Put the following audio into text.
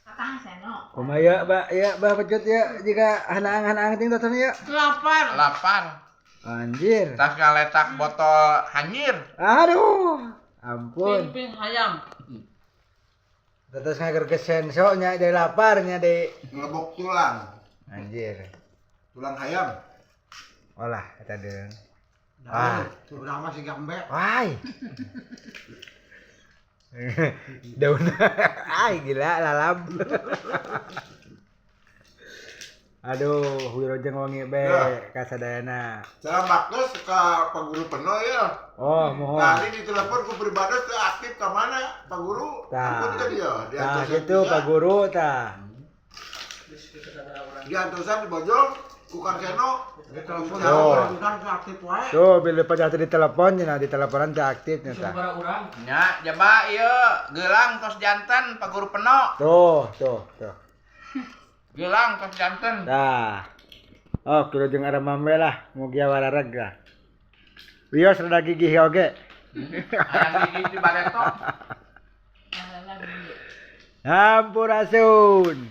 Akang seno. Kumaha ya, Mbak? Ya, Mbak Pecut ya, jika hanaang-hanaang ting tonton ya. Lapar. Lapar. Anjir. Tas ngaletak botol hanyir. Aduh. Ampun. Ping-ping hayam. Terus ngagerges senso nya jadi lapar nya di. Ngelebok tulang. Anjir. Tulang hayam. Olah eta deung. Ah, Udah masih gambe. Wai. Daun. Ay, gila lalap. Aduh, wilujeng wengi be kasadayana. Cara baktos ke Pak Guru penuh ya. Oh, mohon. Tadi di telepon ku pribadi teu aktif ke mana Pak Guru? Tah. Ampun ka dia. Tah, Diantosan gitu bisa. Pak Guru tah. Diantosan di Bojong, ku Kang Seno. Di telepon Tuh. udah aktif wae. Tuh, bila pada di telepon nya di teleponan teh aktif nya tah. Sabaraha urang. Nya, jaba ieu gelang tos janten Pak Guru Peno. Tuh, tuh, tuh. Gelang tos janten. Tah. Oh, wilujeng aremam we lah, mugia warareg lah. Wios rada gigih oge. Hayang gigih di bareto. Sampurasun.